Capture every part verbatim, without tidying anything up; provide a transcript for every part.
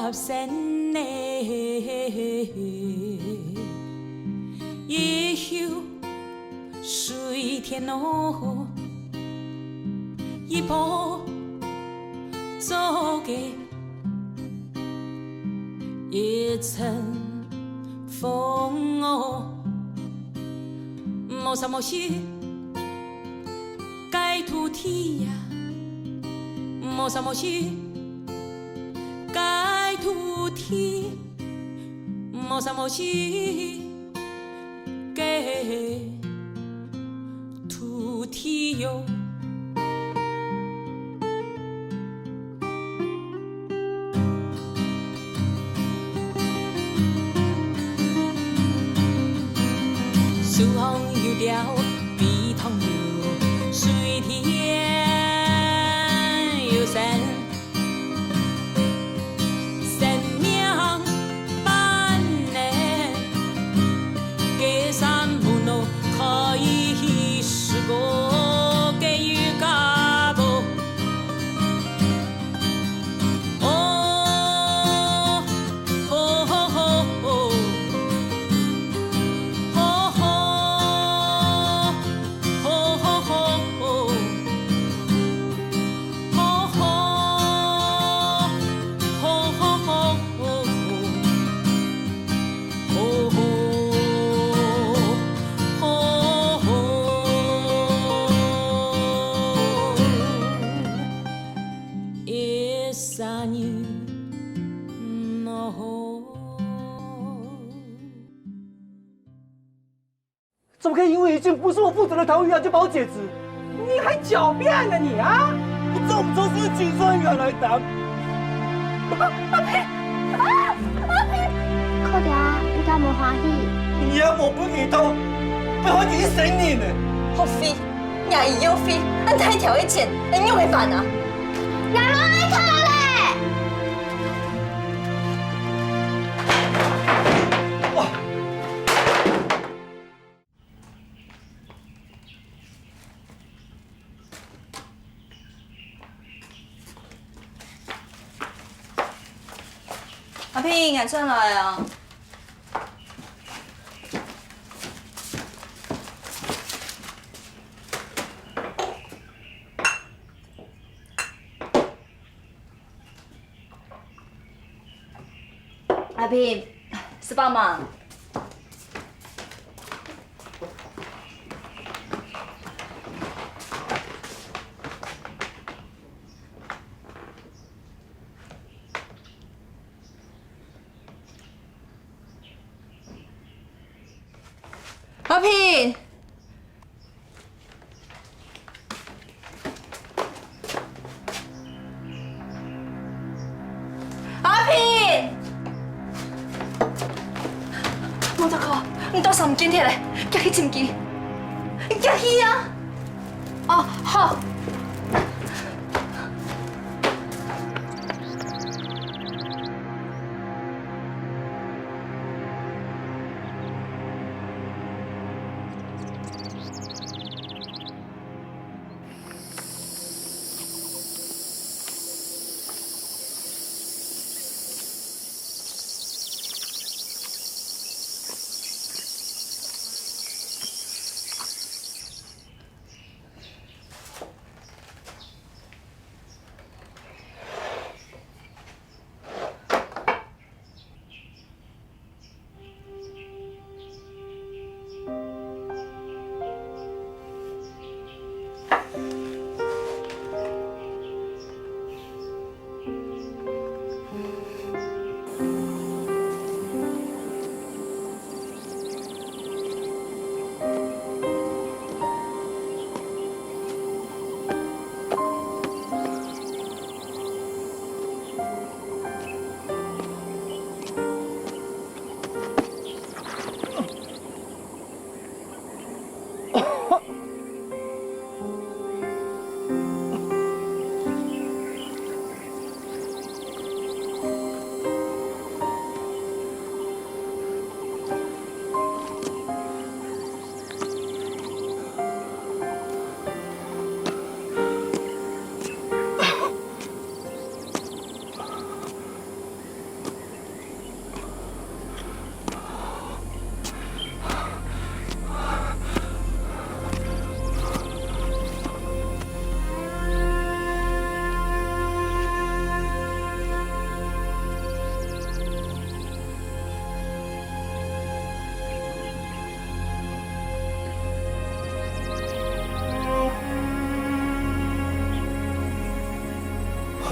生呢，一休水田哦，一步做个一阵风哦，莫啥莫西。 个土地呀，莫啥莫西，个土地，莫啥莫西，个土地哟。 树上有鳥，飛塘有水，田有山，生命般呢，个山門哦，可以是个个有家婆。 哦，吼吼吼吼，吼吼，吼吼吼吼，吼吼，吼吼吼吼。 吼吼，吼吼，一声人呐吼。 怎么可以因为一件不是我负责的逃逸案就把我解职？你还狡辩呢你啊！你做唔做事情算原来打？阿平，啊，阿平！看到啊，你敢無歡喜？你也無分佢痛，不要你一生人呢。好飛，你也有飛，恁大條个錢，恁樣會煩啊？𠊎無愛討咧！哇！ 阿平，𠊎轉來啊！ 阿平，食飽吂？阿平！ 阿平！莫再哭，你到三間天咧，遽去尋佢，遽去啊！哦，好。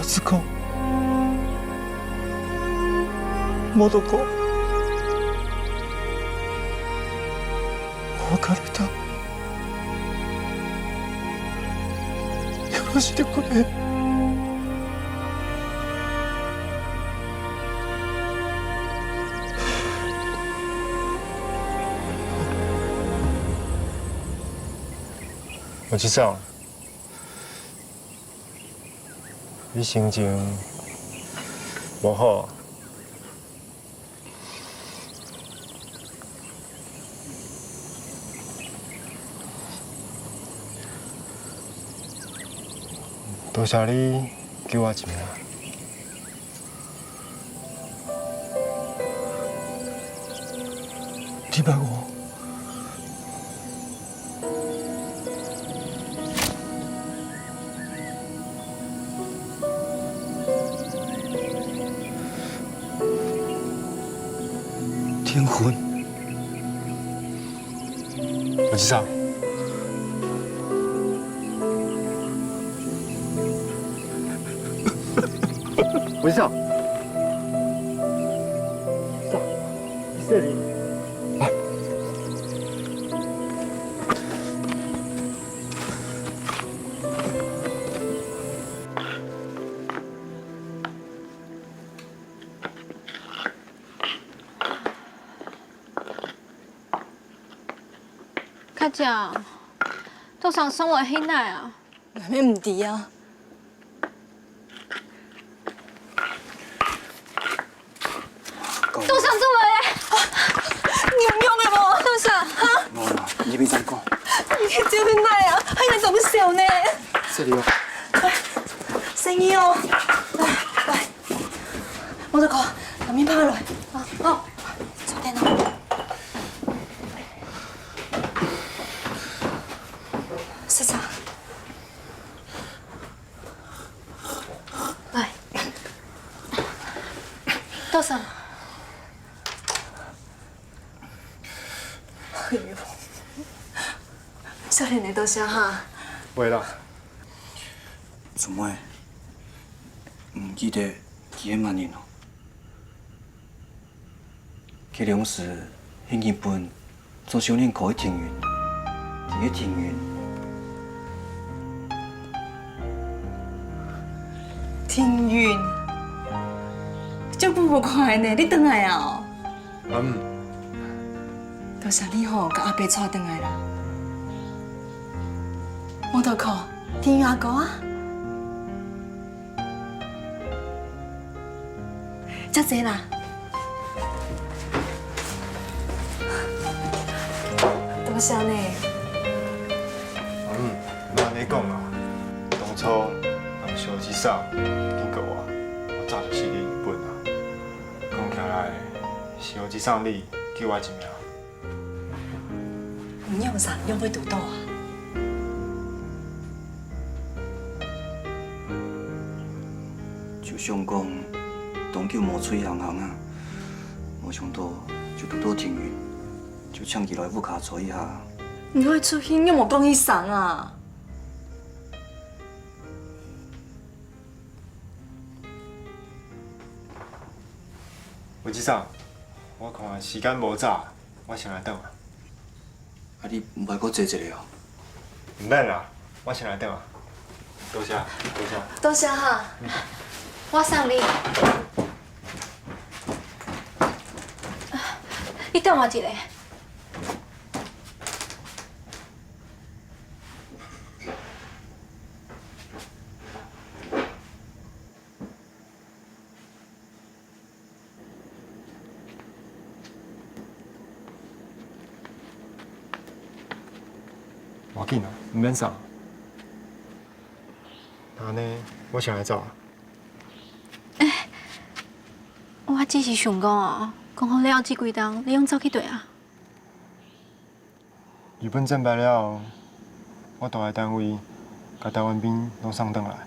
子康，我都讲，我看得到，我是个鬼。我知道。 你心情無好啊？多謝你救我一命。 你幫我。天昏。 我知道。我知道。在这里。来。 卡姐，多桑送來个係哪啊？𠊎乜毋知啊。多桑做來个。有用个無？多桑，哈？無啦，你別再講。你係做係哪啊？還能當笑呢？這裡哦。生意哦。來，來。 我都講，把門拍落來。啊，好，坐等哦。食茶。來。多桑。哎喲，少年个多謝哈。會啦。做麼个？毋記得佢係麼人哦？ 佢兩時去日本做少年科个庭雲，佢个庭雲。庭雲？足不無看呢，你轉來啊？嗯。多謝你吼，共阿伯帶轉來啦。無多看，庭雲阿哥啊？ 遮坐啦。多謝呢。嗯，莫恁樣講啊。當初，當小姐桑警告我，我早就死去一半啊。講起來，小姐桑你救我一命。 你仰生仰會堵著啊？就想講，當久無出去行行啊，無想到就堵著庭雲，就請佢來屋下坐一下。你會出去，仰無講一聲啊？ 有一聲，我看時間無早，我先來轉啊。啊，你毋愛閣坐一下哦？毋免啦，我先來轉啊。多謝，多謝。多謝哈。我送你。你等我一下。 無要緊啊，毋免送。恁呢，我先來走啊。我只是想講哦，講好了這幾冬，你仰走去對啊？ 日本戰敗了後，我蹛个單位共台灣兵攏送轉來。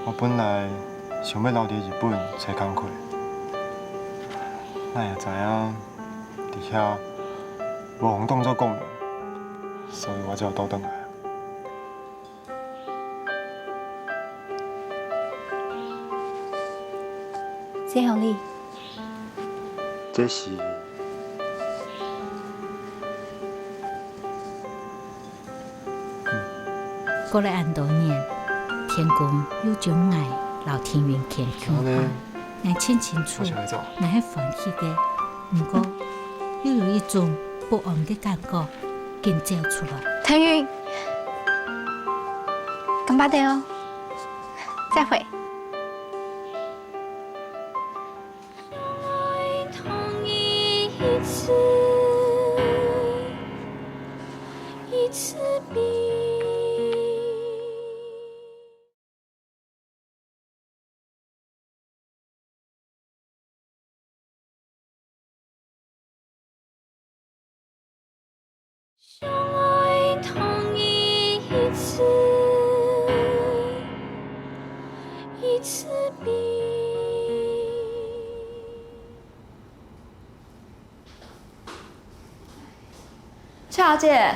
我本來想欲留佇日本揣工課，哪會知影佇遐無人當做工人，所以我只好倒轉來。這好哩。這是過了恁多年，天公又將𠊎摎天雲牽共下，𠊎盡清楚，𠊎係歡喜个，毋過又有一種不安个感覺緊走出來。天雲，乾巴得哦，再會。邱小姐，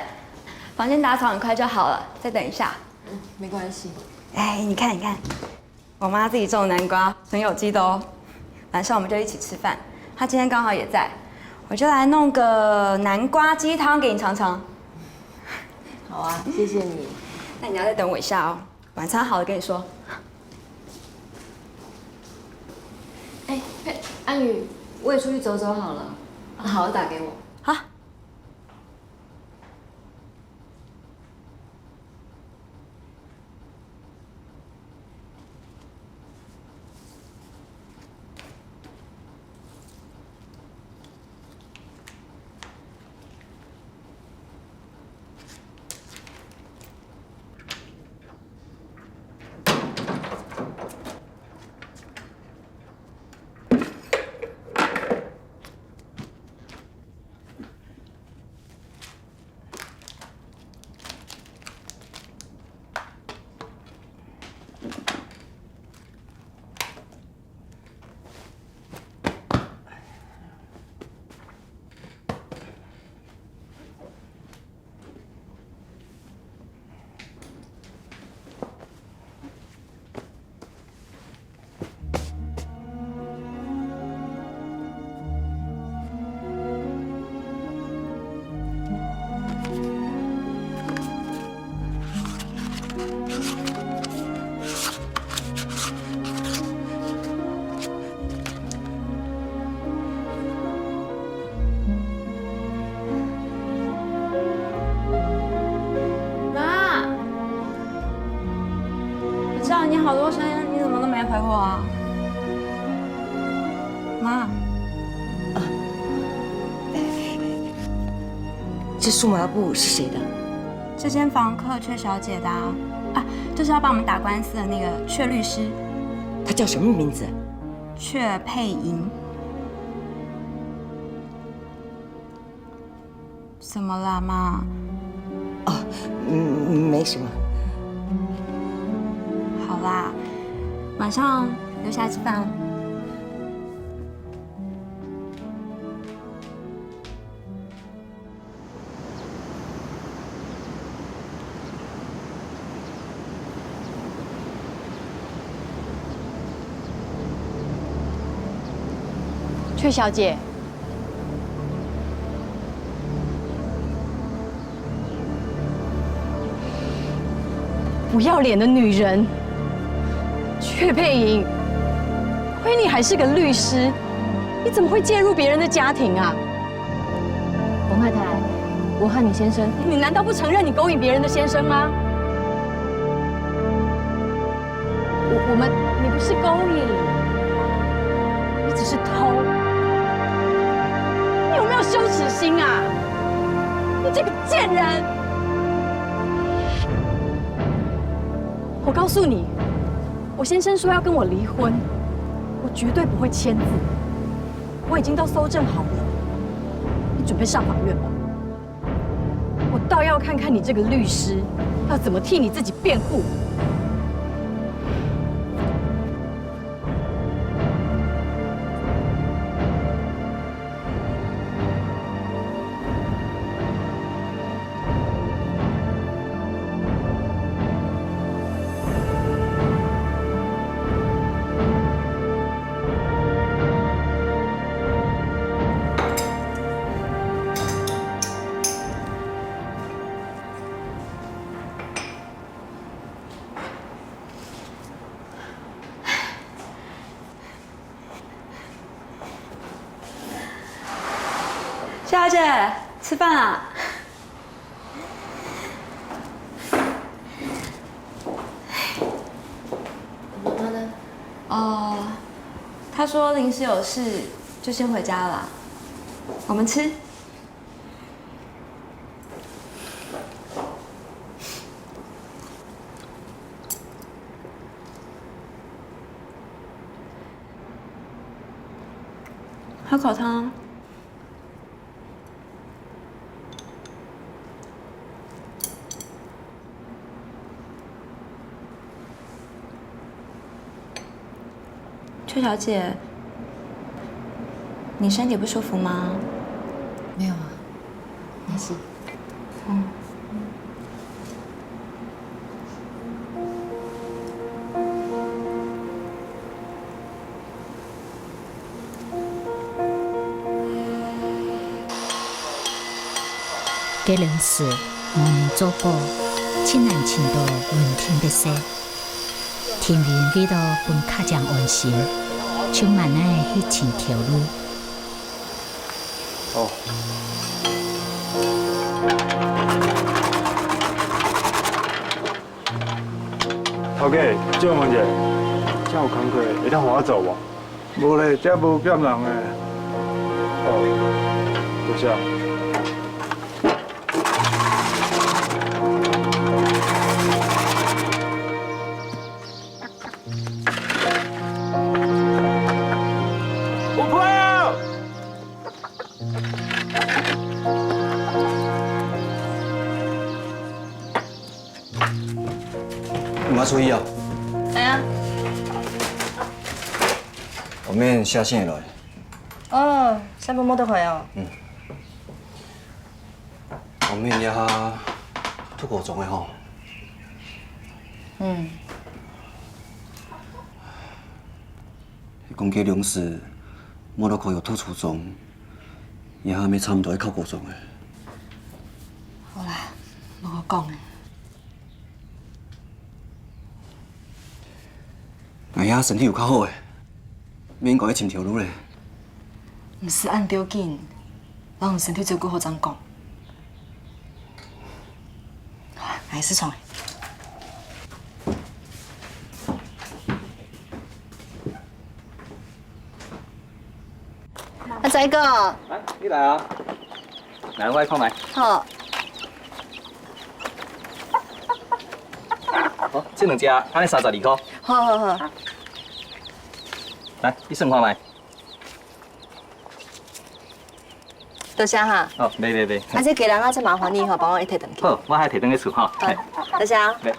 房間打扫很快就好了，再等一下。嗯，沒關係。哎，你看，你看，我媽自己種的南瓜，很有機的哦。晚上我們就一起吃飯，她今天剛好也在，我就來弄個南瓜雞湯給你嚐嚐。好啊，謝謝你。那你要再等我一下哦，晚餐好了跟你說。哎，佩，安宇，我也出去走走好了，啊，好好打給我。好。媽，我叫你好多聲，你怎麼都沒回我啊？媽，這數碼布是誰的？這間房客闕小姐的啊，啊，就是要幫我們打官司的那個闕律師。他叫什麼名字？闕佩瑩。 怎麼啦，媽？哦，嗯，沒什麼。好啦，晚上留下來吃飯哦。闕小姐， 不要臉的女人，闕佩瑩，虧你還是個律師，你怎麼會介入別人的家庭啊？王太太，我和你先生，你難道不承認你勾引別人的先生嗎？我，我們，你不是勾引，你只是偷。你有沒有羞恥心啊？你這個贱人！我告訴你，我先生說要跟我離婚，我絕對不會簽字。我已經都搜證好了，你準備上法院吧。 我倒要看看你這個律師要怎麼替你自己辯護。大姐，吃饭啊？我妈妈呢？哦，她说临时有事，就先回家了啦。我们吃。 喝口汤。邱小姐，你身体不舒服吗？没有啊，没事。嗯。 該臨時無人做保，盡難尋到穩定个事。婷玲為了分家長安心，就慢慢去尋頭路。哦。 頭家，借問一下，遮有工課，會當予我做無？無咧，遮無欠人咧。哦，多謝。有朋友！ 有愛注意哦。哎呀。後面寫信來。哦，寫分莫德凱哦。嗯。後面也讀高中个吼。嗯。講該臨時，無落考又讀初中，也還無差毋多愛考高中个。好啦，莫講了。 𠊎也身體有較好咧，免講愛尋頭路咧。毋使恁著緊，等身體照顧好正講。好啦，𠊎先上來。 阿仔哥。哎，你來啊！來，我來看覓。好。好，這兩隻，按呢三十二箍。好好好。來，你算看覓。多謝哈。哦，袂袂袂。啊，這雞卵啊，真麻煩你吼，幫我一提轉去。好，我還提轉去厝吼。好，嘿。多謝啊。袂。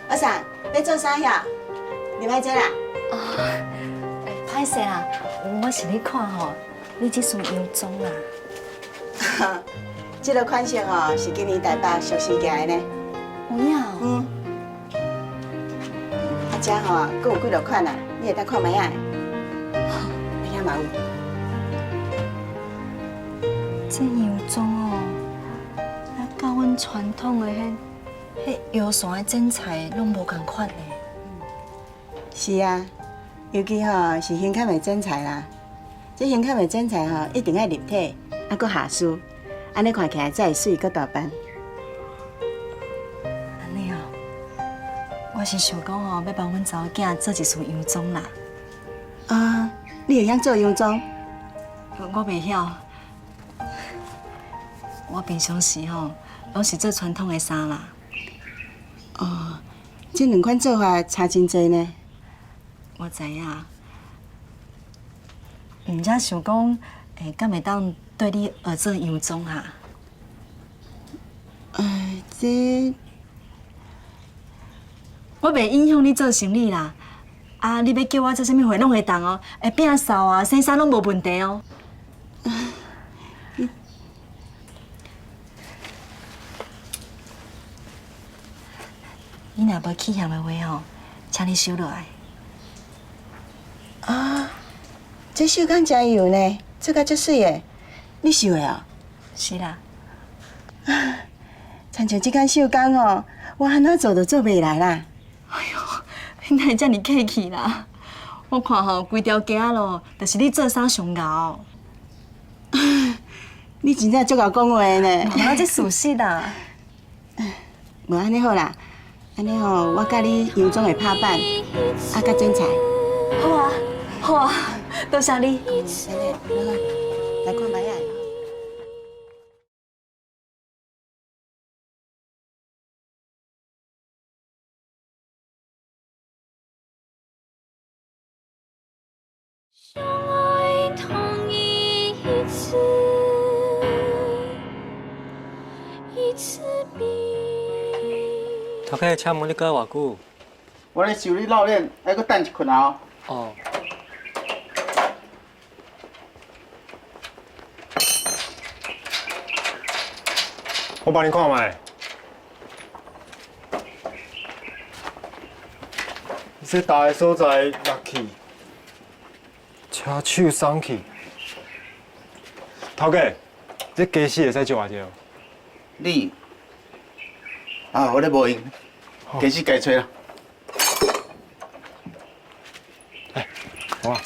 阿三，你做啥呀？你買遮啦？哦，哎，歹勢啦，我是咧看吼，你這身洋裝啊。這个款式吼，是今年台北上新行个呢。有影哦。嗯。啊，遮吼，閣有幾若款啊，你會當看覓啊。哎呀，嘛有。這洋裝哦， 啊，佮阮傳統的彼，彼搖籃的剪裁攏無仝款呢。是啊，尤其吼是胸坎的剪裁啦。這胸坎的剪裁吼，一定愛立體，啊，閣合軀，按呢看起來才會媠閣大範。按呢哦，我是想講吼，欲幫阮查某囝做一身洋裝啦。啊，你會曉做洋裝？我袂曉。 我平常時吼，攏是做傳統的衫啦。哦，這兩款做法差真濟呢。我知影，毋才想講，欸，敢會當綴你學做洋裝啊？哎，這，我袂影響你做生理啦。啊，你欲叫我做啥物貨攏會當哦，會摒掃啊、洗衫攏無問題哦。你若無棄嫌的話吼，請你收落來。啊，這繡工真幼呢，做甲足媠的，你繡的哦？是啦。親像這款繡工吼，我按怎做都做袂來啦。 哎喲，你哪會遮爾客氣啦？我看吼，規條街仔咯，就是你做衫上𠢕。你真正足𠢕講話呢。無啦，這事實啦。無按呢好啦，按呢吼，我佮你佯裝會拍板，啊，佮剪裁。好啊，好啊，多謝你。嗯，來，來，來看覓啊。 相愛同你一次，一次比。頭家，請問你閣愛偌久？我咧修理鉸鏈，愛閣等一睏哦。哦。 我幫你看覓。這搭的所在落去，車手送去。頭家，這家私會使借偌少？你，啊，我咧無閒，好。家私家己揣啦。 哎，好啊。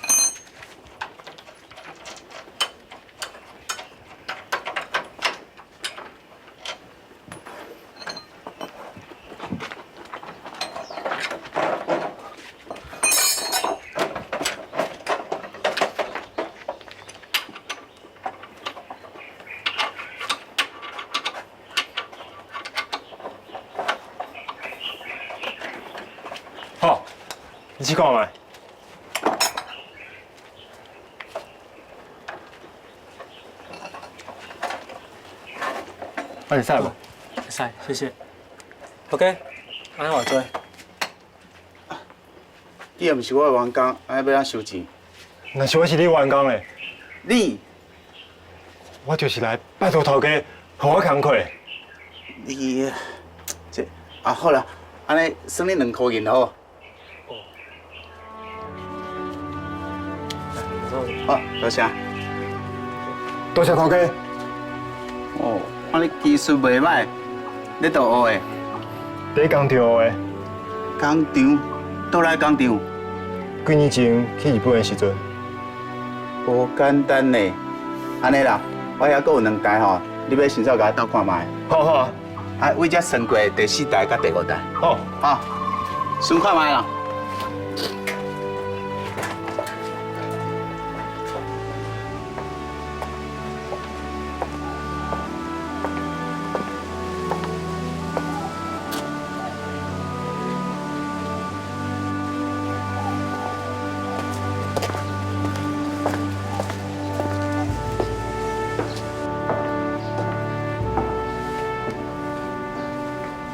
好，你試看覓。啊，會使無？會使，謝謝。OK，按呢我做。 你又毋是我的員工，按呢欲怎收錢？若是我是你員工咧？你，我就是來拜託頭家，予我工課。你，這，啊，好啦，按呢算你兩箍銀好。 好，多謝。多謝頭家。哦，看你技術袂歹，你佗學的？佇工廠學的。工廠？佗來工廠？幾年前去日本的時陣。無簡單呢。按呢啦，我遐閣有兩台吼，你欲先走共我鬥看覓。好，好啊。 啊，對遮賰過第四台佮第五台。好。好，先看覓啦。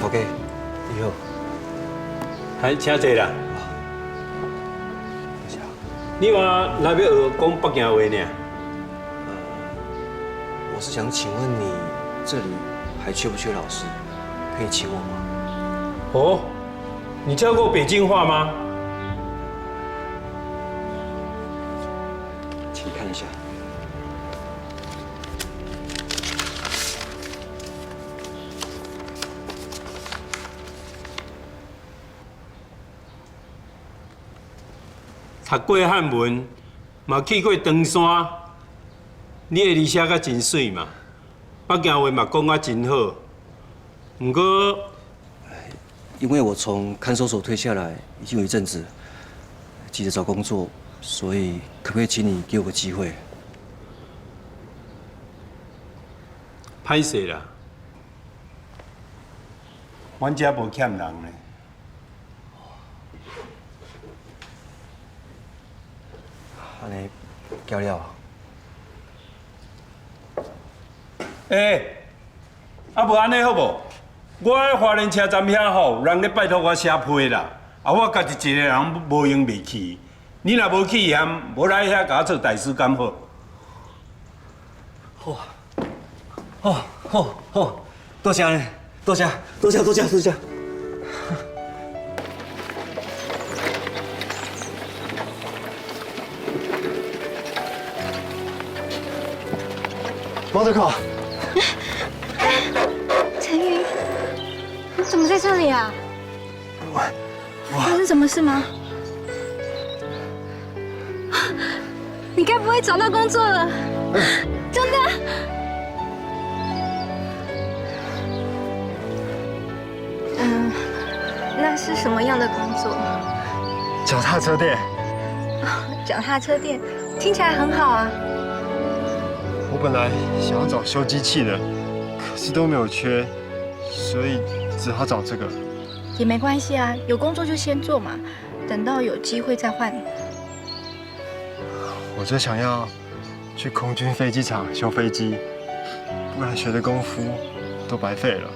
頭家，你好。嗨，請坐啦。你嘛來欲學講北京話呢？呃，我是想請問你，這裡還缺不缺老師？可以請我嗎？哦，你教過北京話嗎？請看一下。 讀過漢文，嘛去過唐山，你的字寫甲真媠嘛，北京話嘛講甲真好。毋過，因為我從看守所退下來已經有一陣子，急著找工作，所以可不可以請你給我個機會？歹勢啦，阮遮無欠人呢。 按呢，交了啊。欸，啊無按呢好無？我佇花蓮車站遐吼，有人咧拜託我寫批啦，啊，我家己一个人無閒袂去，你若無去嫌，無來遐佮我做大使敢好？好啊，好，好，好，多謝你，多謝，多謝，多謝，多謝。 Motoko，陈宇，你怎么在这里啊？我发生什么事吗？你该不会找到工作了？真的？嗯，那是什么样的工作？脚踏车店。脚踏车店听起来很好啊。我本来想要找修机器的，可是都没有缺，所以只好找这个。也没关系啊，有工作就先做嘛，等到有机会再换。我最想要去空军飞机场修飞机，不然学的功夫都白费了。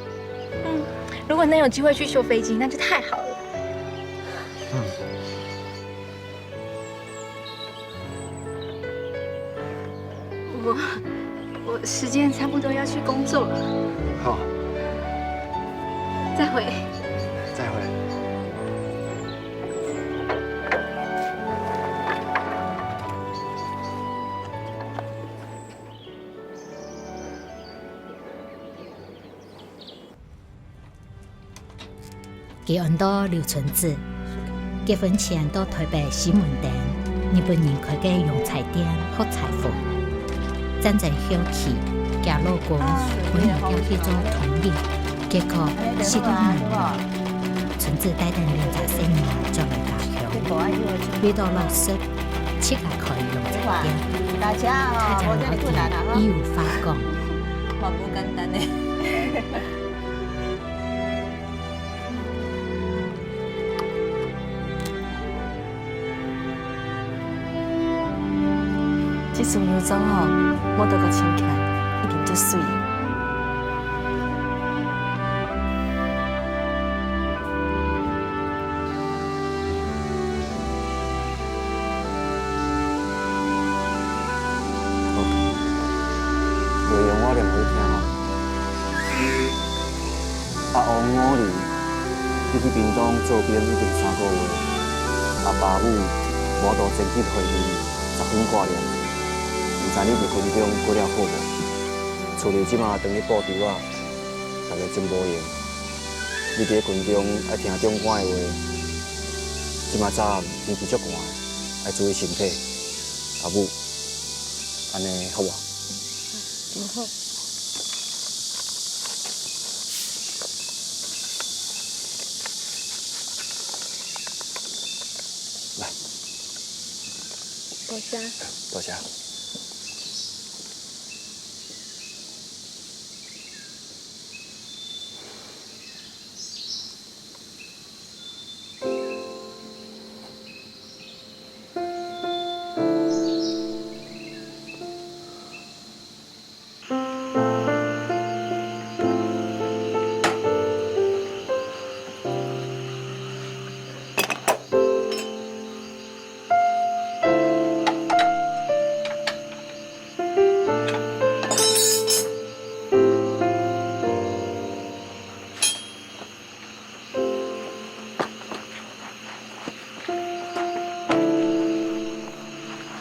嗯，如果能有机会去修飞机，那就太好了。嗯。 我我时间差不多要去工作了。好，再会。再会。 佢安到劉春子。結婚前到台北西門町日本人開个洋菜店學裁縫。戰爭後期，佢老公分人調去做通理，結果死到門外。春子帶等兩隻細人轉來家鄉，為到老實，自家開洋菜店。大家哦，大家老弟異有話講。嘛無簡單呢。 這陣洋裝哦，Motoko穿起來一定足媠。 好，內容我念予你聽吼。阿王五年，你去屏東做兵已經三個月，阿爸母無法度前去會面，十分掛念。毋知你佇軍中過了好無？厝裡這馬當咧布置啊，大家真無閒。你佇軍中愛聽長官的話，這馬早暗天氣足寒，愛注意身體。阿母， 安尼好無？真好。來，多謝。多謝。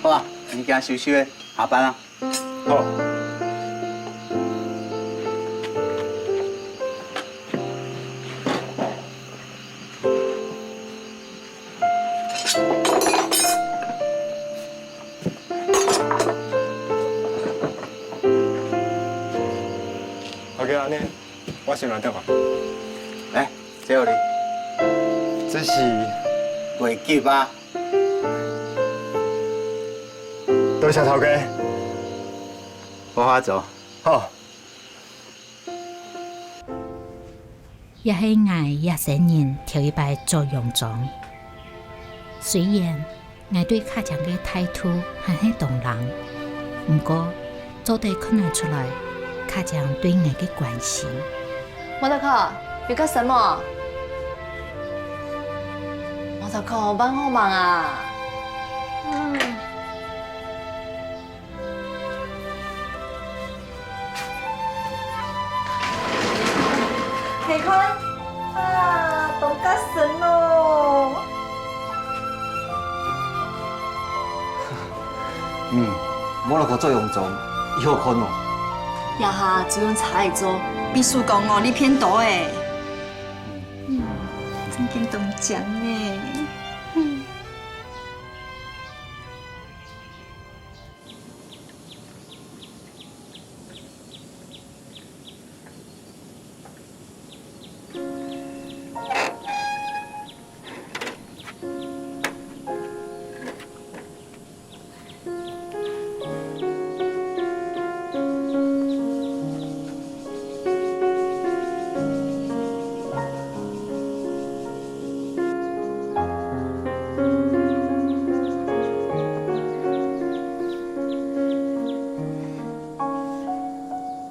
好啊，物件收收咧，下班啊。好。 OK，安尼，我先來等啊。來，這予你。這是月給啊。多謝頭家。好好做。好。 這係𠊎這生人頭一擺著洋裝。雖然𠊎對家長个態度還係當冷，毋過做得看得出來家長對𠊎个關心。Motoko，有較深無？小可，辦好吂啊？嗯。你看，啊，當加深哦。嗯，摩洛哥做洋裝，異好看哦。這下就用茶來做，比手工哦，利便多誒。 嗯，正經當靚呢。嗯。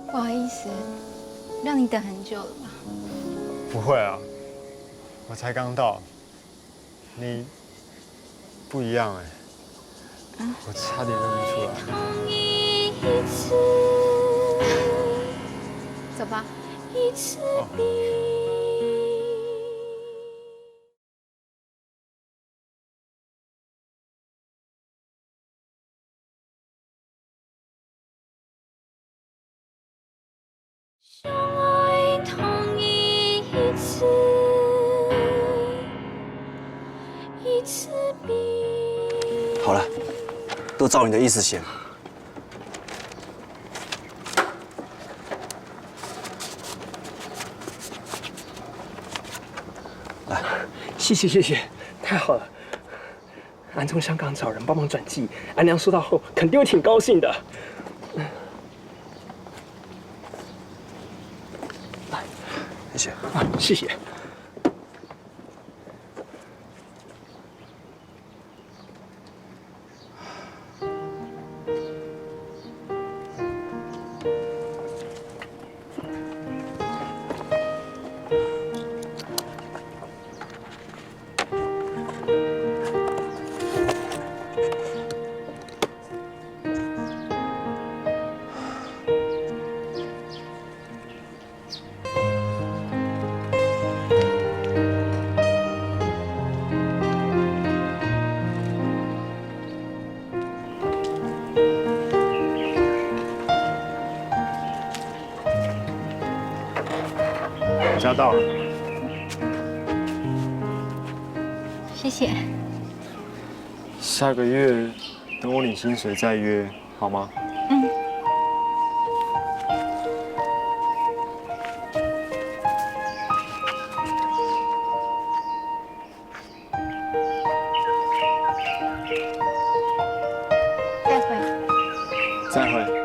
不好意思，讓你等很久了嗎？不會啊，我才剛到。 你不一樣欸，我差點認不出來。走吧。哦。好了，都照你的意思寫了。 謝謝謝謝，太好了！俺從香港找人幫忙轉寄，阿娘收到後肯定會挺高興的。謝謝。啊，謝謝。 驾到了。謝謝。下個月等我領薪水再約，好嗎？嗯。再會。再會。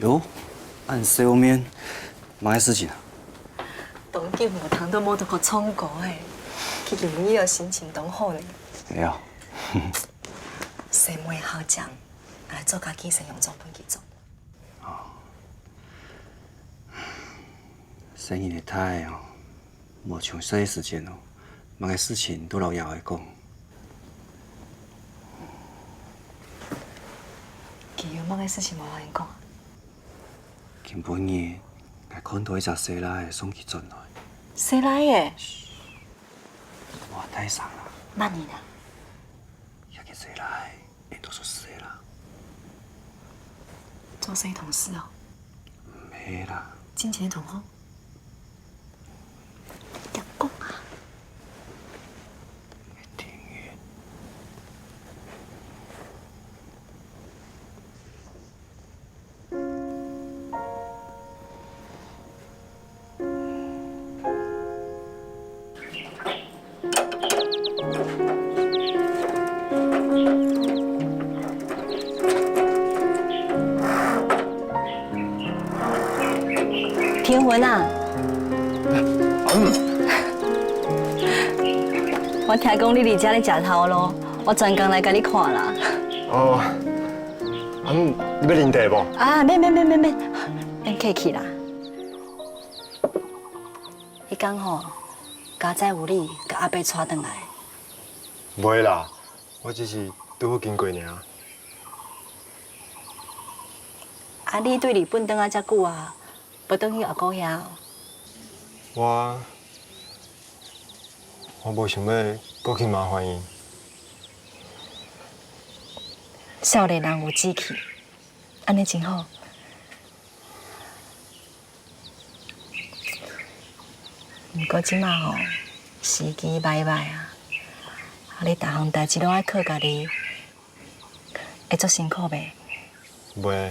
喲，恁少面，麼个事情啊？當久無聽到摩托哥唱歌欸，佢今晡日个心情當好呢。係啊。細妹好靚，𠊎來做家己先用作分佢做。哦。細人仔大哦， 無像細个時節哦，麼个事情都摎爺哀講。佢有麼个事情無摎你講啊？今晡日，𠊎看到一隻細倈仔送佢轉來。細倈仔？無恁大聲啦。麼人啊？細賴，你讀書細啦。做生意同事哦？毋係啦。進前个同學？你講啊！聽。天文啊！我聽講你佇遮咧食頭路，我專工來共你看啦。哦，啊，你欲啉茶無？啊，免免免免免，免客氣啦。 你講吼，佳哉有你共阿伯𤆬轉來。毋會啦，我只是拄好經過爾。啊，你對日本轉來遮久啊，無轉去阿公遐哦？我，我無想欲過去麻煩𪜶。少年人有志氣，按呢真好。 毋過這馬吼，時機歹歹啊，啊，你逐項代誌攏愛靠家己，會足辛苦袂？袂，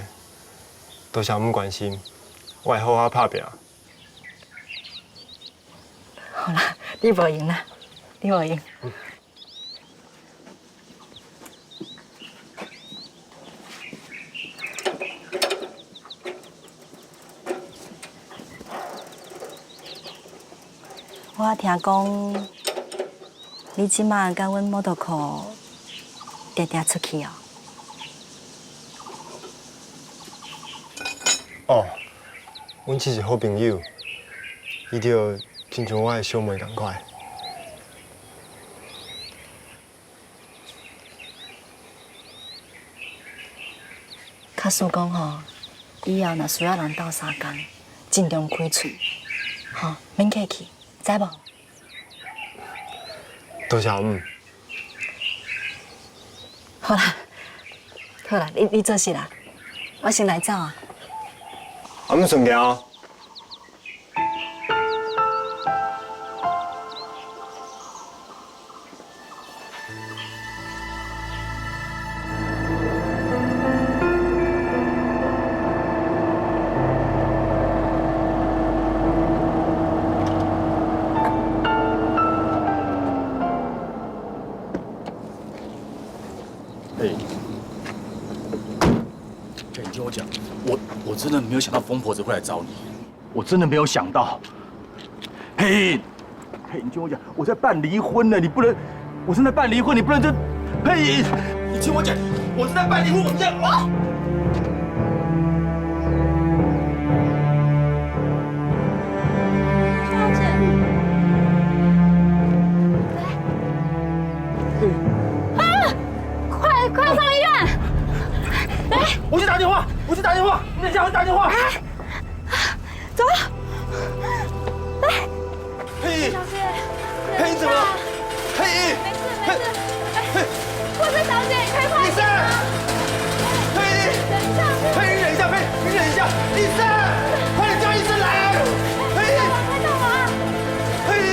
多謝毋關心，我會好好拍拚。好啦，你無閒啦，你無閒。 我聽講，你這馬佮阮摩托科定定出去哦？哦，阮只是好朋友，伊就親像我的小妹仝款。 假使講吼，以後若需要人鬥相共，盡量開喙，吼，免客氣，知無？多謝，嗯。好啦，好啦，你你做事啦，我先來走啊。啊，毋順行哦。 哎，哎，你听我讲，我我真的没有想到疯婆子会来找你，我真的没有想到。嘿，嘿，你听我讲，我在办离婚呢，你不能，我正在办离婚，你不能就，嘿，你听我讲，我正在办离婚，我这样啊。小姐，来。 啊！快快送医院！来，我去打电话，我去打电话，你等一下，我去打电话。走。来，佩仪，小姐，佩仪怎么了？佩仪，没事没事。哎，慧芬小姐，你可以快一点吗？医生，佩仪，等一下，佩仪，你忍一下，佩仪，你忍一下，医生，快点叫医生来，佩仪，快到啊！佩仪。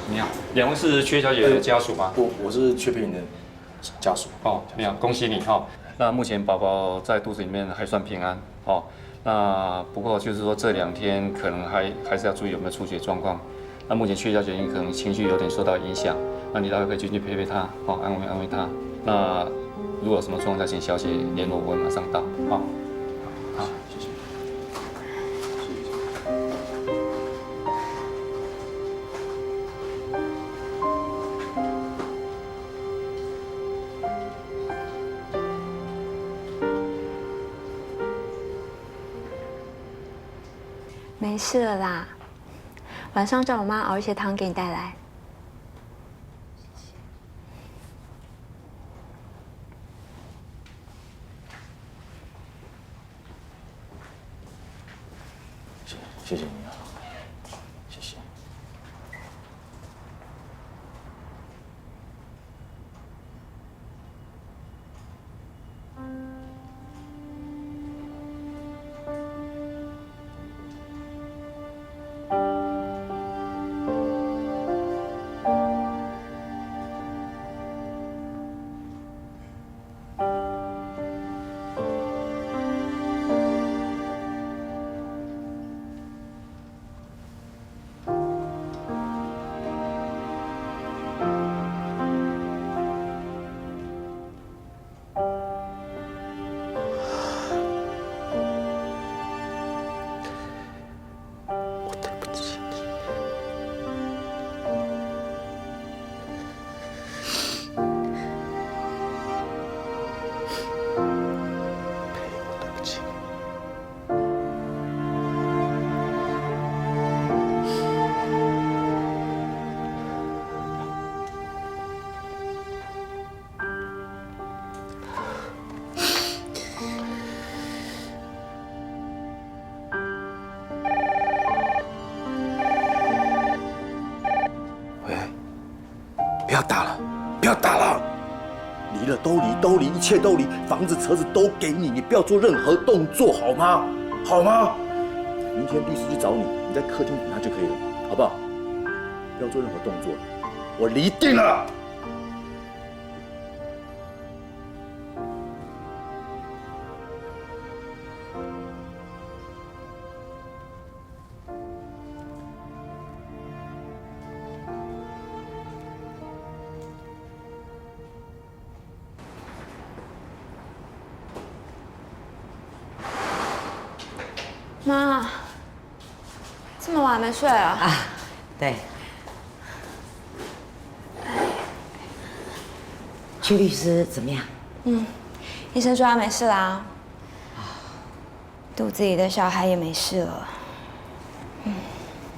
你好，两位是薛小姐的家属吗？我我是薛佩莹的家属。哦，你好，恭喜你哈。那目前宝宝在肚子里面还算平安哦。那不过就是说这两天可能还还是要注意有没有出血状况。那目前薛小姐可能情绪有点受到影响，那你待会可以进去陪陪她，哦，安慰安慰她。那如果有什么状况再请小姐联络，我会马上到。好，好，谢谢。 没事了啦，晚上叫我妈熬一些汤给你带来。 谢谢你啊。要打了，不要打了。离了都离，都离，一切都离，房子、车子都给你，你不要做任何动作，好吗？好吗？明天律师去找你，你在客厅等他就可以了，好不好？不要做任何动作，我离定了。妈，这么晚没睡啊？啊，对。邱律师怎么样？嗯，医生说他没事啦，肚子里的小孩也没事了。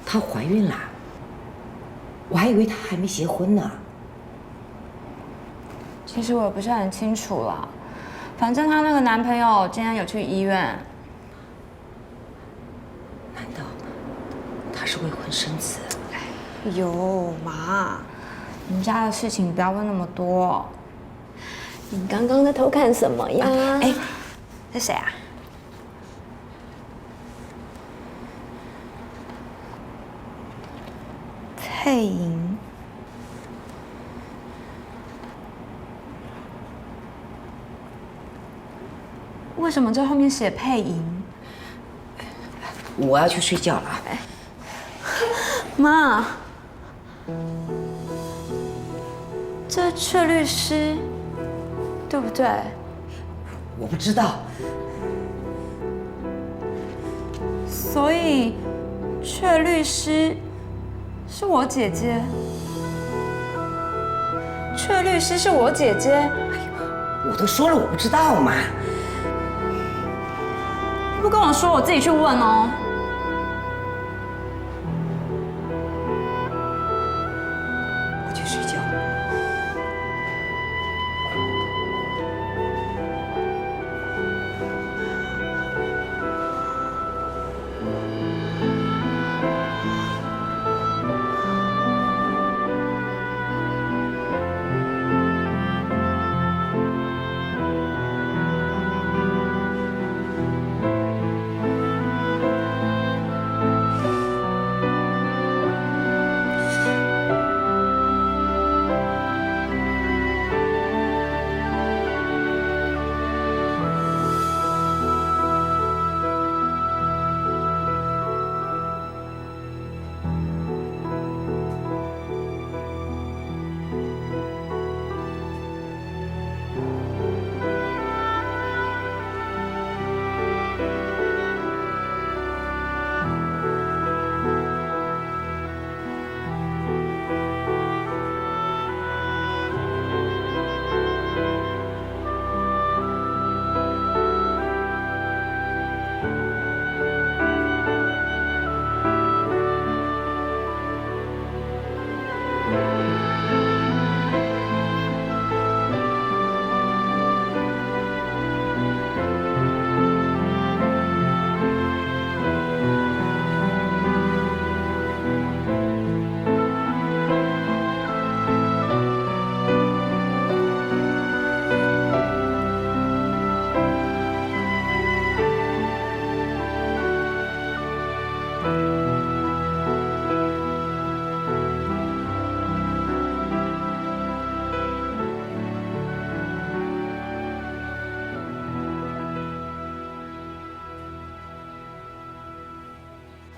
她怀孕啦？我还以为她还没结婚呢。其实我也不是很清楚啦，反正她那个男朋友今天有去医院。难道她是未婚生子？有嘛，人家的事情不要问那么多。你刚刚在偷看什么呀？哎，是谁啊？ 配音？为什么这后面写配音？我要去睡觉了。妈，这阙律师，对不对？我不知道。所以，阙律师是我姐姐。阙律师是我姐姐。我都说了我不知道嘛。不跟我说，我自己去问哦。我去睡觉。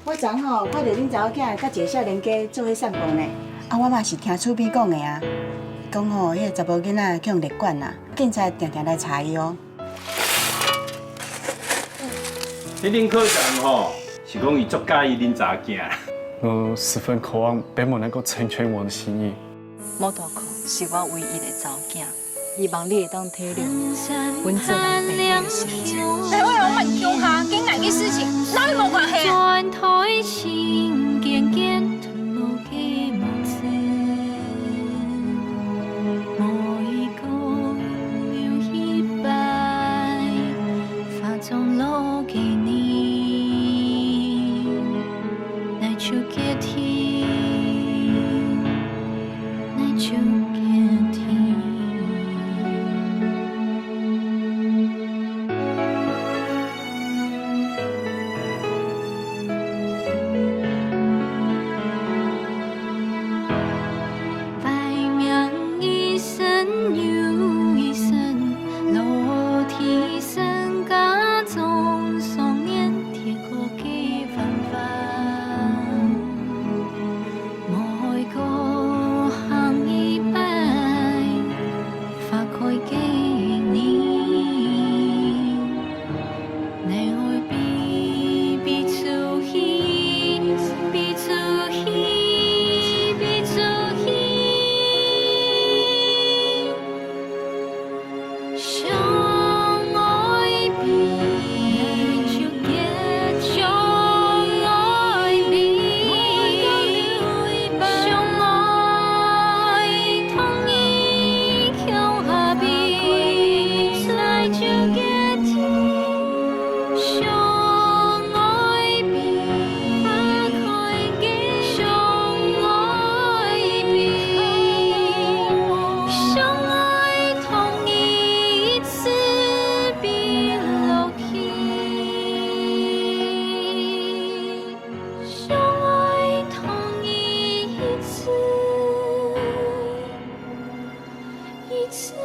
我昨昏吼，看到恁查某囝佮一个少年家做伙散步呢。啊，我嘛是聽厝邊講的啊。伊講吼，彼个查埔囡仔去予掠管啊，警察定定來查伊哦。你恁科長吼，是講伊足佮意恁查某囝。我十分渴望伯母能够成全我的心意。摩托克是我唯一的查某囝。 希望你会当体谅阮做人父母的心情。台灣人毋係鄉下，跟哪个事情哪有無關係啊？全台心漸漸褪落个帽子，無伊講有一擺，化妝落个你，來手決定，來手是